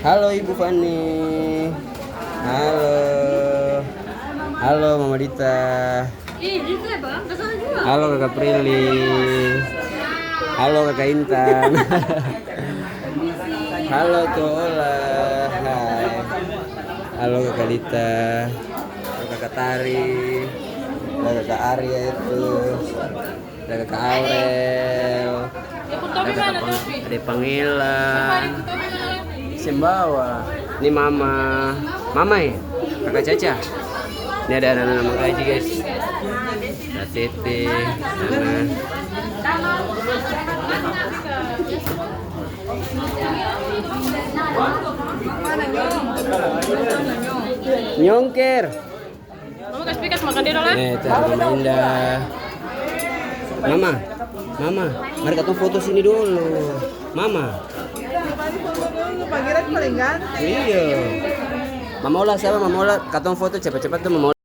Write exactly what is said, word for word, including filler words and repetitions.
Halo, Ibu Fani. Halo. Halo, Mama Dita. Ih, gitu ya, Bang. Kesana juga. Halo, Kakak Prilly. Halo, Kakak Intan. Halo, Tola. Hai. Halo, Kakak Lita. Halo, Kakak Tari. Halo, Kakak Arya itu. Ada Kakak Aurel, ada Kakak Pang-, ada Pangela. Sembawa. Ini Mama. Mama ya? Kakak Caca. Ini ada anak-anak manggaji, guys. Ada Tete, Nana. Nyongker. Mama kasih pikas makan dia dolo, eh. Eh, itu ada Mama Indah. Mama, Mama, mari katong foto sini dulu. Mama. Iya. Mama Ola, siapa Mama Ola? Katong foto cepat-cepat tuh, Mama Ola.